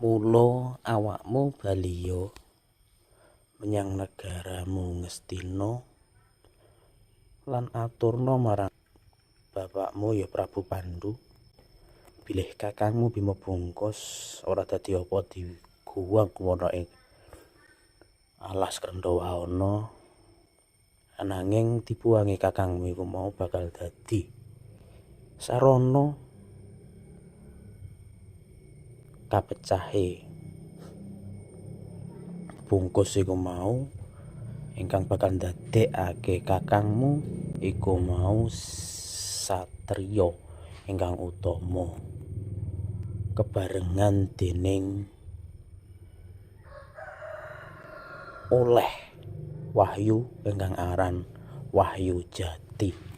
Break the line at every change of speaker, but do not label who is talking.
Mula awakmu baliya menyang negaramu Ngastina lan aturna marang bapakmu ya Prabu Pandu bilih kakangmu Bima Bungkus ora dadi apa diguwang ana ing alas Krendhawana, ananging dibuwangi kakangmu iku mau bakal dadi sarana kapecahe bungkus iku mau ingkang bakal ndadekake kakangmu iku mau satriya ingkang utama kebarengan dening oleh wahyu ingkang aran Wahyu Jati.